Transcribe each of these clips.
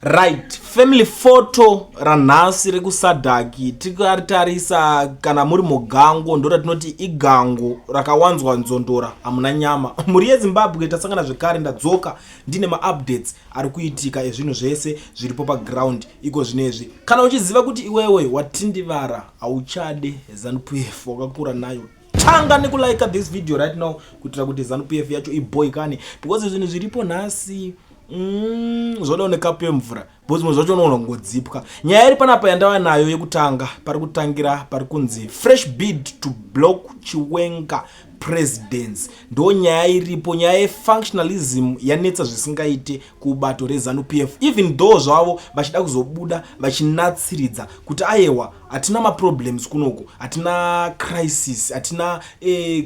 Right, family photo ranhasi rekuSADC tikaritarisa, kana muri mugango, ndoratinoti igango rakawanzwa nzondora, hamuna nyama. Mhuri yeZimbabwe, tasangana zvekare. Ndadzoka ndine maupdates ari kuitika ezvinhu zvese zviripo paground iko zvinezvi. Kana uchiziva kuti iwewe watindivara, hauchade ZANU PF, wakakura nayo, tanga nekulike this video right now kuitira kuti ZANU PF yacho iboikane, because zvinhu zviripo nhasi zvoda nekapu yemvura, because zvimwe zvacho unoona kungodzipwa. Nyaya iri panapa yandava nayo yekutanga, pari kutangira pari kunzi "Fresh bid to block Chiwenga presidency". Ndo nyaya iripo. Nyaya yefunctionalism yanetsa zvisingaite kubato reZANU PF, even though zvavo vachida kuzobuda vachinatsiridza kuti ayewa, hatina maproblems kunoku, hatina crisis, hatina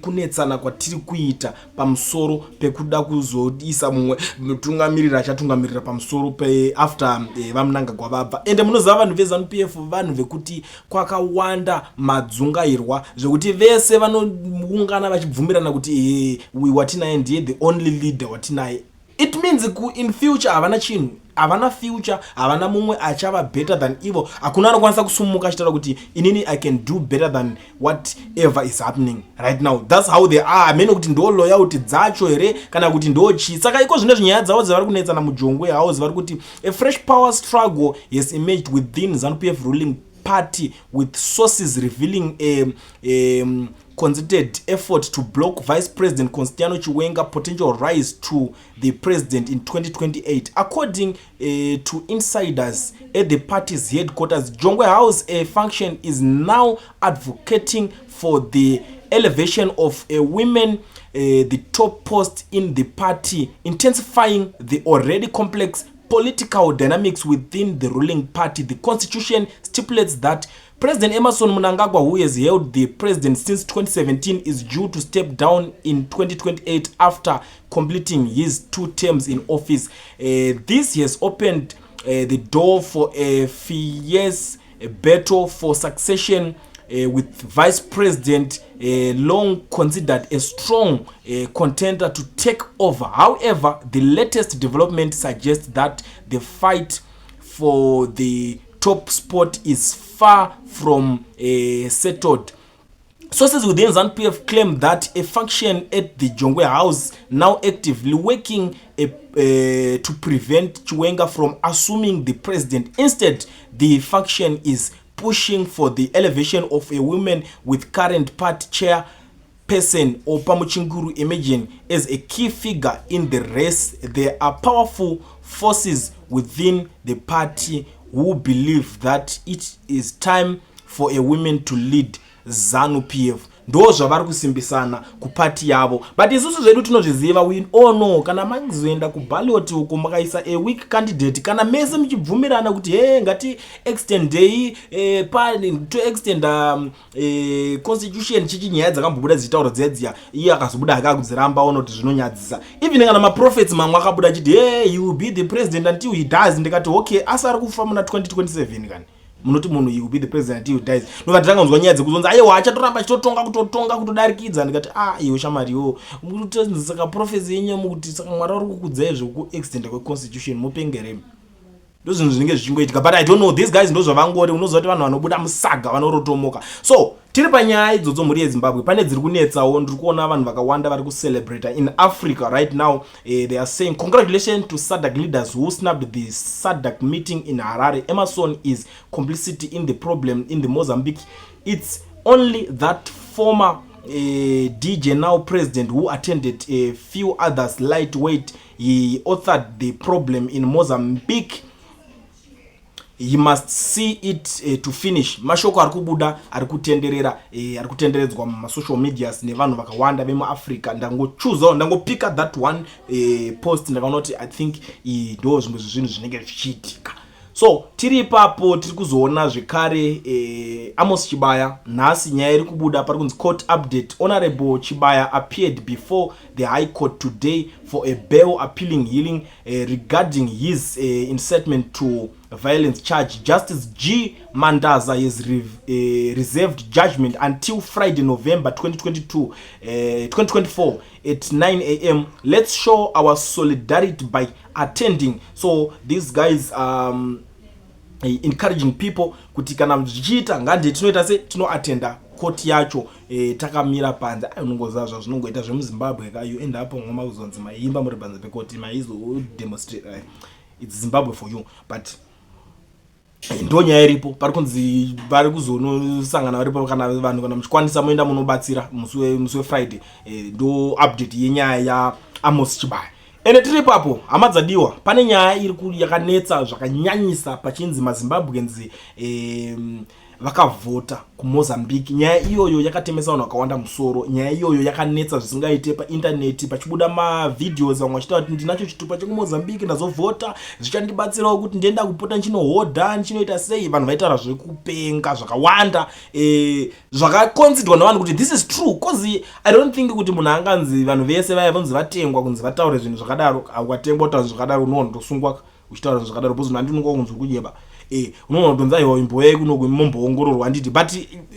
kunetsana kwatiri kuita pamusoro pekuda kuzoisa mumwe mutungamiriri achatungamirira pamusoro peafter vaMnangagwa vabva. Ende munoziva vanhu veZANU PF vanhu vekuti kwakawanda madzungairwa, zvekuti vese vanoungana vachibvumirana kuti uyu watinaye ndiye the only leader watinaye. It means ku in future havana chinhu, havana future, havana mumwe achava better than ivo. Hakuna anokwanisa kusumuka achitaura kuti inini I can do better than whatever is happening right now. That's how they are. Hamene kuti ndo loyalty dzacho here kana kuti ndo chii. Saka iko zvino zvinyaya dzavo dzavari kunetsana muJongwe House, vari kuti a fresh power struggle has emerged within ZANU PF ruling party, with sources revealing a concerted effort to block Vice President Constantino Chiwenga potential rise to the president in 2028. According to insiders at the party's headquarters, Jongwe House, a faction is now advocating for the elevation of a women the top post in the party, intensifying the already complex political dynamics within the ruling party. The constitution stipulates that President Emmerson Mnangagwa, who has held the president since 2017, is due to step down in 2028 after completing his two terms in office. This has opened the door for a fierce battle for succession, with Vice President long considered a strong contender to take over. However, the latest development suggests that the fight for the top spot is far from settled. Sources within ZANU-PF claim that a faction at the Jongwe House now actively working to prevent Chiwenga from assuming the president. Instead, the faction is pushing for the elevation of a woman, with current party chair person Oppah Muchinguri emerging as a key figure in the race. There are powerful forces within the party who believe that it is time for a woman to lead ZANU PF. Ndo zvavari kusimbisana kupati yavo, but isusu zvedu tinozviziva, we all know, kana mazoenda kuballot uko makaisa a weak candidate, kana mese muchibvumirana kuti he, ngati extendei toextenda constitution chichi, nyaya dzakambobuda dzichitaura dziya dziya, iye akazobuda akakudziramba, ona kuti zvinonyadzisa. Even kana maprophets mamwe akabuda achiti he, he will be the president until he dies, ndikati okay, asi ari kufa muna 2027. Kani munoti munhu he will be the president until he dies? Nova nditanganzwa nyaya dzekuzonzi aiwa, achatoramba achitotonga, kutotonga kutodarikidza. Ndikati ah, iwe shamariwo, saka prophecy yenyu mukuti saka Mwari vari kukudzai zvekuextenda kweconstitution, mupengeremi? Ndo zvinhu zvinenge zvichingoitika, but I don't know, these guys ndo zvavangori. Unoziva kuti vanhu vanobuda musaga vanorotomoka. So tiri panyaya idzodzo, mhuri yeZimbabwe, pane dziri kunetsawo. Ndiri kuona vanhu vakawanda vari kucelebrata in Africa right now. They are saying congratulations to SADC leaders who snubbed the SADC meeting in Harare. Emmerson is complicity in the problem in the Mozambique. It's only that former DJ, now president, who attended, a few others lightweight. He authored the problem in Mozambique. He must see it to finish. Mashoko ari kubuda, ari kutenderera, ari kutenderedzwa mumasocial medias nevanhu vakawanda vemuAfrica. Ndangochuzawo, ndangopika that one post. Ndakaona kuti I think iyi ndo zvimwe zvezvinhu zvinenge zvichiitika. So tiri ipapo, tiri kuzoona zvekare Amos Chibaya nhasi. Nyaya iri kubuda pari kunzi court update: Honorable Chibaya appeared before the High Court today for a bail appealing hearing regarding his incitement to violence charge. Justice G Mandaza has reserved judgment until Friday, November 2022, 2024 at 9 a.m. Let's show our solidarity by attending. So these guys encouraging people kuti kana zvichiita, ngande tinoita se tinoatenda koti yacho takamira panze. Ai, unongoziva zvazvinongoita zvemuZimbabwe ka. You end up ngoma kuzonzi maiimba muri panze pekoti, maizodemonstrate. It's Zimbabwe for you. But ndo nyaya iripo. Pari kunzi vari kuzonosangana varipo. Kana vanhu, kana muchikwanisa, moenda munobatsira musi weFriday. Ndo update yenyaya yaAmos Chibaya. Ende tiri ipapo, hama dzadiwa, pane nyaya iri yakanetsa zvakanyanyisa, pachinzi maZimbabweans vakavhota kuMozambique. Nyaya iyoyo yakatemesa vanhu vakawanda musoro. Nyaya iyoyo yakanetsa zvisingaite paindaneti, pachibuda mavideos, vamwe vachitaura kuti ndinacho chitupa chekuMozambique, ndazovhota, zvichandibatsirawo kuti ndienda kupota ndichinohodha, ndichinoita sei. Vanhu vaitaura zvekupenga zvakawanda, zvakaconsiderwa navanhu kuti this is true, 'cause I don't think kuti munhu anganzi vanhu vese vaya vonzi vatengwa kunzi vataure zvinhu zvakadaro. Ukatengwa kutaura zvinhu zvakadaro, unoona kutosungwa uchitaura zvinhu zvakadaro, because handi unonga kunzi uri kunyeba. Unoona kutonzi aiwa, imboyai kuno momboongororwa, handiti? But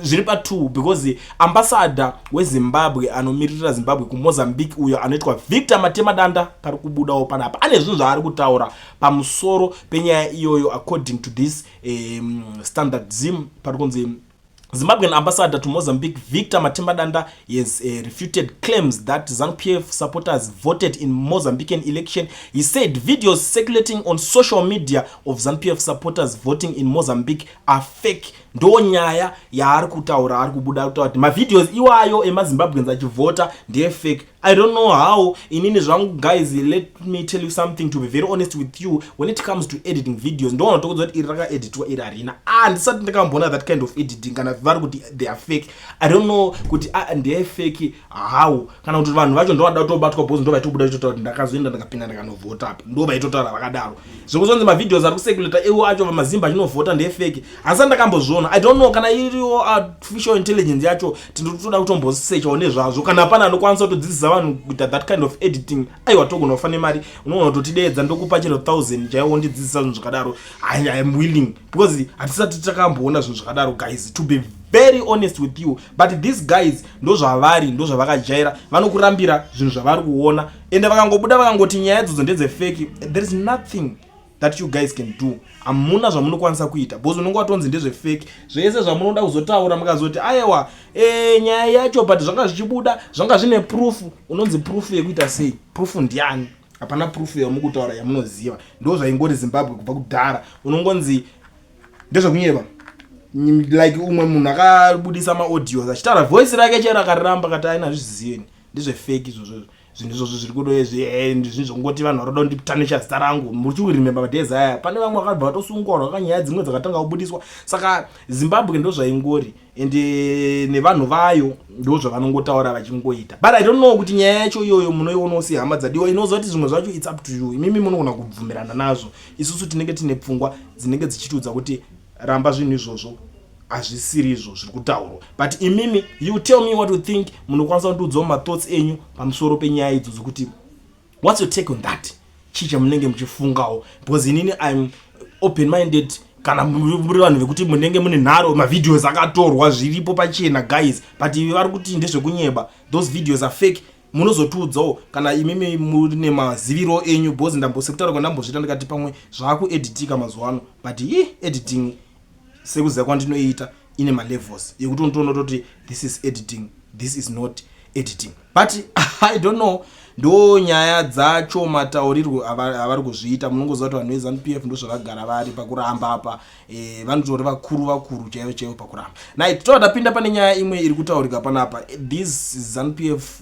zviri pa2, because ambassador weZimbabwe anomiririra Zimbabwe kuMozambique, uyo anoitwa Victor Matemadanda, pari kubudawo panapa ane zvinhu zvaari kutaura pamusoro penyaya iyoyo. According to this Standard Zim, pari kunzi Zimbabwean ambassador to Mozambique, Victor Matemadanda, has refuted claims that ZANU-PF supporters voted in Mozambican election. He said videos circulating on social media of ZANU-PF supporters voting in Mozambique are fake. Ndo nyaya yaari kutaura, ari kubuda kutaura kuti mavideos iwayo emaZimbabweans achivhota ndeyefake. I don't know how. Inini zvangu, guys, let me tell you something, to be very honest with you, when it comes to editing videos, ndoona tokudza kuti iri rakaeditwa, iri harina. Ah, ndisati ndakamboona that kind of editing. Kana vari kuti they are fake, I don't know kuti, ah, ndeyefake how, kana kuti vanhu vacho ndovada kutobatwa, because ndo vaitobuda vachitotaura kuti ndakazoenda, ndakapinda, ndakanovhota apa. Ndo vaitotaura vakadaro. Zvekuzonzi mavideos ari kucirculata iwo acho vamazimba achinovhota ndeyefake, handisati ndakambozviona. I don't know kana iriwo artificial intelligence yacho. Tinotoda kutombosechawo nezvazvo. Kana pana anokwanisa kutodzidzisa vanhu kuita that kind of editing, aiwa, togona kufa nemari. Unoona kutotideedza, ndokupa chero 1000 chaiwo, ndidzidzisa zvinhu zvakadaro. I am willing, because hatisati takamboona zvinhu zvakadaro, guys, to be very honest with you. But these guys, ndo zvavari, ndo zvavakajaira. Vanokurambira zvinhu zvavari kuona, ende vakangobuda vakangoti nyaya idzodzo ndedzefake, there is nothing that you guys can do. Hamuna zvamunokwanisa kuita, because unonge watonzi ndezvefake. Zvese zvamunoda kuzotaura, mukazoti aiwa, nyaya yacho, but zvanga zvichibuda, zvanga zvine proof, unonzi proof yekuita sei? Proof ndiani? Hapana proof yamukutaura yamunoziva. Ndo zvaingori Zimbabwe kubva kudhara, unongonzi ndezvekunyeba. Like umwe munhu akabudisa maaudios achitaura voice rake chero, akariramba, kati aina zvizivi, ndezvefake izvozvo. Zvinhu izvozvo zviri kudo zvinhu zvongoti vanhu varoda kunditanisha zita rangu. Muchikurememba madays aya, pane vamwe vakabva vatosungwa vakanyaya dzimwe dzakatanga kubudiswa. Saka Zimbabwe ndo zvaingori, ende nevanhu vayo ndo zvavanongotaura vachingoita. But I don't know kuti nyaya yacho iyoyo munoionawo sei, hama dzadiwa. Inoziva kuti zvimwe zvacho it's up to you, imimi munogona kubvumirana nazvo. Isusu tinenge tine pfungwa dzinenge dzichitiudza kuti ramba zvinhu izvozvo, hazvisiri izvo zviri kutaurwa. But imimi, you tell me what you think. Munokwanisa kundiudzawo mathoughts enyu pamusoro penyaya idzodzo, kuti what's your take on that? Chii chamunenge muchifungawo? Because inini I'm open minded. Kana muri vanhu vekuti munenge mune nharo, mavideos akatorwa, zviripo pachena, guys, but vari kuti ndezvekunyeba, those videos are fake, munozotiudzawo kana imimi mune maziviro enyu, because ndambosekutaura kwandambozviita, ndikati pamwe zvaakueditika mazuva ano. But i editing, sekuziva kwandinoita, ine malevels yekuti unotoona kutoti this is editing, this is not editing. But I don't know, ndo nyaya dzacho, mataurirwo avari kuzviita. Munongoziva kuti vanhu veZANU PF ndo zvavagara vari pakuramba apa. Vanotori vakuru vakuru chaivo chaivo pakuramba. Nai tova tapinda pane nyaya imwe iri kutaurika panapa. These ZANU PF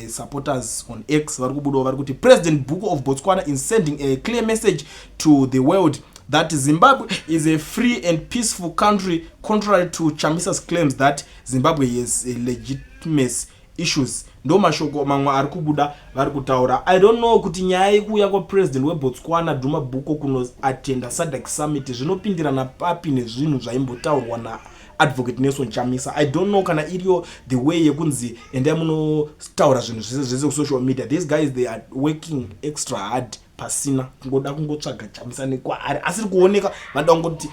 supporters on X vari kubudawo, vari kuti President Boko of Botswana is sending a clear message to the world that Zimbabwe is a free and peaceful country, contrary to Chamisa's claims that Zimbabwe has legitimacy issues. Ndo mashoko mamwe ari kubuda vari kutaura. I don't know kuti nyaya yekuuya kwapresident weBotswana Duma Boko kunoatenda SADC summit zvinopindirana papi nezvinhu zvaimbotaurwa naAdvocate Nelson Chamisa. I don't know kana iriyo the way yekunzi endai munotaura zvinhu zvese zvese kusocial media. These guys, they are working extra hard pasina kungoda kungotsvaga Chamisa nekwaari asiri kuoneka. Vanoda kungoti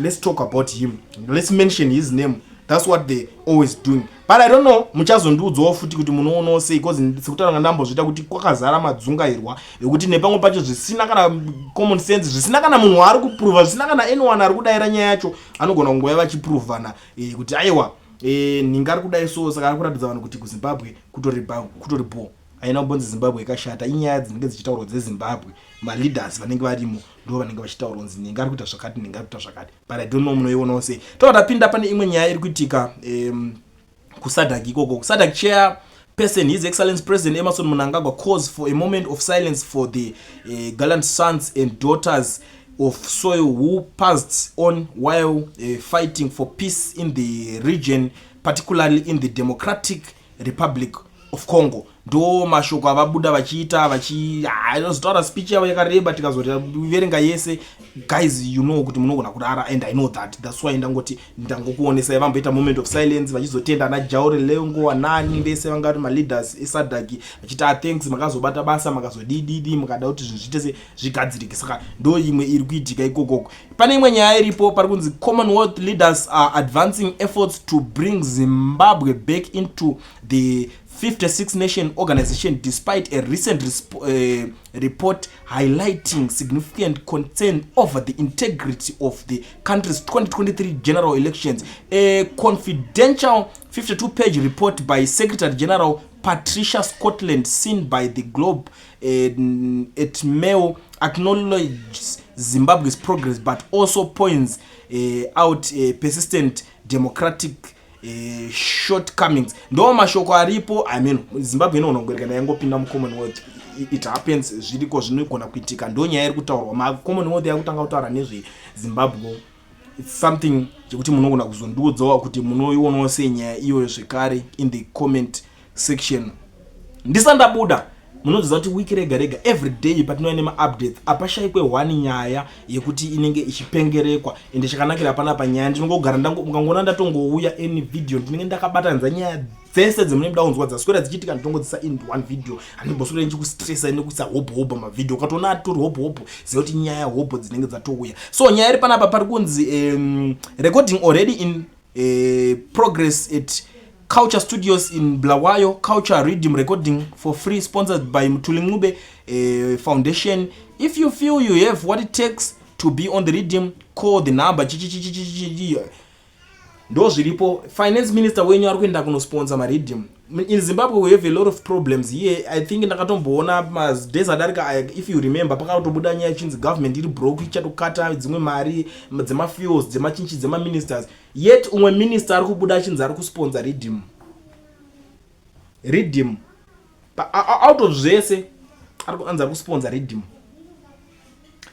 let's talk about him, let's mention his name. That's what they always doing, but I don't know, muchazondiudzawo futi kuti munoonawo sei, because sekutaura ndambozviita kuti kwakazara madzungairwa ekuti nepamwe pacho zvisina kana common sense, zvisina kana munhu waari kuprova, zvisina kana anyone ari kudayira nyaya yacho. Anogona kungouya vachiprovana kuti aiwa, nhinga ari kudai, so saka ari kuratidza vanhu kuti kuZimbabwe kutori bo. Haina kumbonzi Zimbabwe ikashata. Inyaya dzinenge dzichitaurwa dzeZimbabwe, maleaders vanenge varimo ndo vanenge vachitaura kunzi nhinga ari kuita zvakati, nhinga ari kuita zvakati, but I don't know munoionawo sei. Tobva tapinda pane imwe nyaya iri kuitika kuSADC ikoko. SADC chair person, His Excellence President Emmerson Mnangagwa, calls for a moment of silence for the gallant sons and daughters of soil who passed on while fighting for peace in the region, particularly in the Democratic Republic of Congo. Ndo mashoko avabuda vachiita vachinozotaura. Speech yavo yakareba, tikazoverenga yese, guys, you know kuti munogona kurara, and I know that. That's why ndangoti ndangokuonesai. Vamboita moment of silence vachizotenda ana João Lourenço, anani vese vanga vari maleaders eSADC, vachiti, "Ah, thanks, makazobata basa, makazodididi, mukada kuti zvinhu zviite se zvigadzirike." Saka ndo imwe iri kuitika ikokoko. Pane imwe nyaya iripo, pari kunzi Commonwealth leaders are advancing efforts to bring Zimbabwe back into the 56 nation organization despite a recent report highlighting significant concern over the integrity of the country's 2023 general elections. A confidential 52 page report by Secretary General Patricia Scotland, seen by the Globe and Mail, acknowledges Zimbabwe's progress but also points out persistent democratic shortcomings. Ndo mashoko aripo. I mean, Zimbabwe inogona kungorekana yangopinda muCommonwealth. It happens, zviriko, zvinogona kuitika. Ndo nyaya iri kutaurwa. MaCommonwealth yakutanga kutaura nezveZimbabwe. It's something chekuti munogona kuzondiudzawo kuti munoionawo sei nyaya iyoyo zvekare in the comment section. Ndisandabuda, munoziva kuti wiki rega rega, every day, patinouya nemaupdates, apashayikwe one nyaya yekuti inenge ichipengerekwa. Ende chakanakira panapa, nyaya ndinongogara, mukangoona ndatongouya any video, ndinenge ndakabatanidza nyaya dzese dzemunenge kunzwa dzaswera dzichiitika, nditongodzisa in one video. Handimboswera ndichikustressa nekuisa hobho hobho mavideo. Ukatoona atori hobho hobho, ziva kuti nyaya hobho dzinenge dzatouya. So nyaya iri panapa, pari kunzi recording already in progress at Culture Studios in Bulawayo. Culture Riddim recording for free, sponsored by Mthuli Ncube Foundation. If you feel you have what it takes to be on the riddim, call the number chichichichichichi. Ndo zviripo. Finance minister wenyu ari kuenda kunosponsor mariddim. In Zimbabwe we have a lot of problems here. I think ndakatomboona madays adarika, if you remember, pakatobuda nyaya ichinzi government iri broke, ichatokata dzimwe mari dzemafuels, dzemachinchi, dzemaministers, yet umwe minister ari kubuda achinzi ari kusponsor riddim. Riddim, out of zvese, ari kuanzi ari kusponsor riddim.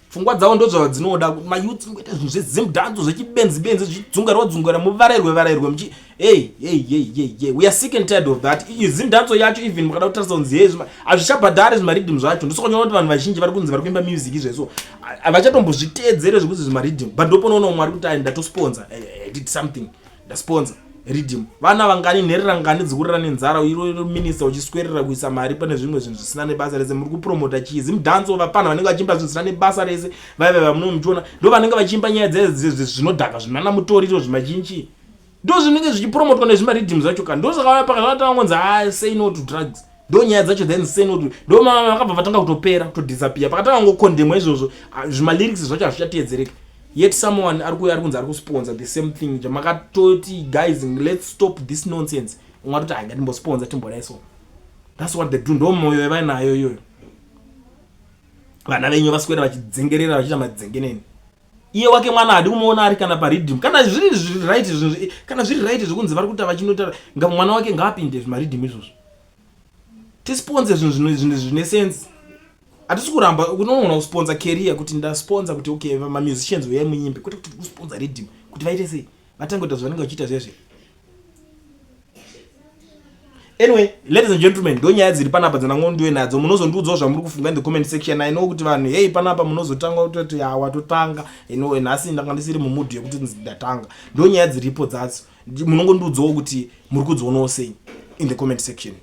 Pfungwa dzavo ndo zvadzinoda. Mayouth ngoita zvinhu zveZimdancehall, zvechibenzi benzi, zvichidzungairwa dzungaira, muvarairwe varairwe muchi. Hey, hey, hey, hey, hey. We are sick and tired of that. Zimdancehall yacho, even mukada kutarisa kunzi hey, hazvichabhadhari zvimariddim zvacho. Ndosaka kuti vanhu vazhinji vari kunzi vari kuimba music izvezvo havachatombozviteedzere zvekuzi zvimariddim, but ndoponoona umwe ari kuti, "Ai, ndatosponsa, I did something, ndasponsa riddim." Vana vangani, nherera ngani dzikurira nenzara, iro minista uchiswerera kuisa mari pane zvimwe zvinhu zvisina nebasa rese? Muri kupromota chii? Zimdancehall, vapana vanenge vachiimba zvinhu zvisina nebasa rese. Vaiva vamuno muchiona, ndo vanenge vachiimba nyaya zvinodhaka, zvinana mutoriro, zvimachinchi, ndo zvinenge zvichipromotwa nezvimariddim zvacho ka. Ndo zvakauya pakazvatanga kunzi, "Ah, say no to drugs." Ndo nyaya dzacho. Then say no to, ndo vakabva vatanga kutopera, kutodisappear. Pakatanga ngokondemwa izvozvo, ah, zvimalyrics zvacho hazvichateedzereka. Yet someone ari kuuya ari kunzi ari kusponsa the same thing chamakatoti, "Guys, let's stop this nonsense." Umwe atoti, "Hai, ngatimbosponsa, timbodai." So that's what they do. Ndo mwoyo yavainayo iyoyo. Vana venyu vaswera vachidzengerera, vachiita madzengeneni. Iye wake mwana hadi kumuona ari kana pariddim. Kana zviri right, kana zviri right zvekunzi vari kuita vachinoita, mwana wake ngaapinde zvimariddim izvozvo. Tisponse zvinhu zvine sense. Hatisi kuramba, unogona kusponsa career, kuti ndasponsa kuti okay, mamusicians uyai muimbe, kwete kuti kusponsa riddim kuti vaite sei, vatange kuita zvavanenge vachiita zvezve. Anyway, ladies and gentlemen, ndo nyaya dziri panapa dzandangondiwe nadzo. Munozondiudzawo zvamuri kufunga in the comment section. I know kuti vanhu, hei, panapa munozotanga kutoti, "Hawa, totanga." Ino nhasi ndanga ndisiri mumudhu yekuti ndatanga. Ndo nyaya dziripo dzadzo. Munongondiudzawo kuti muri kudzionawo sei in the comment section.